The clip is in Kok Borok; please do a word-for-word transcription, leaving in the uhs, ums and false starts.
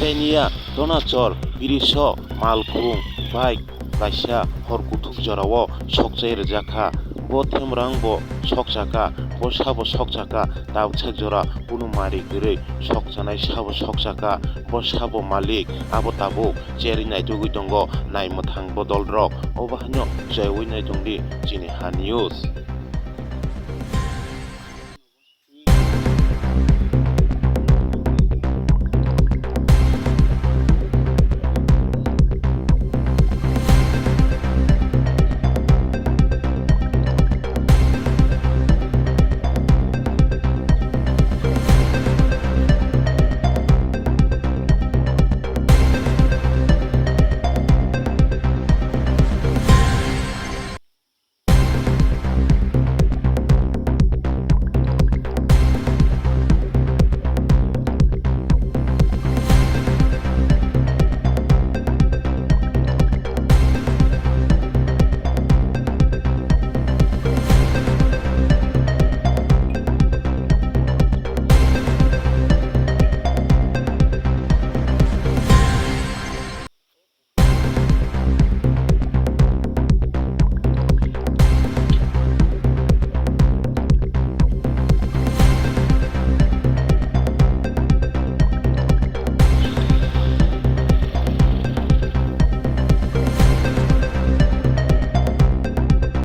Tei niya Donachor, Biriso, Malkhung, bike kaisa hor kuthuk jorao sokchai rwjakha. Bo themrang bo sokchakha, bo sabo sokchakha, tabuksak jora kunu mari kwrwi sokchanai sabo sokchakha, bo sabo malik, abo tabuk cherwi naitugwi tongo naimwthang bodolrok. Obo haino chaiwi naitongdi chini ha news.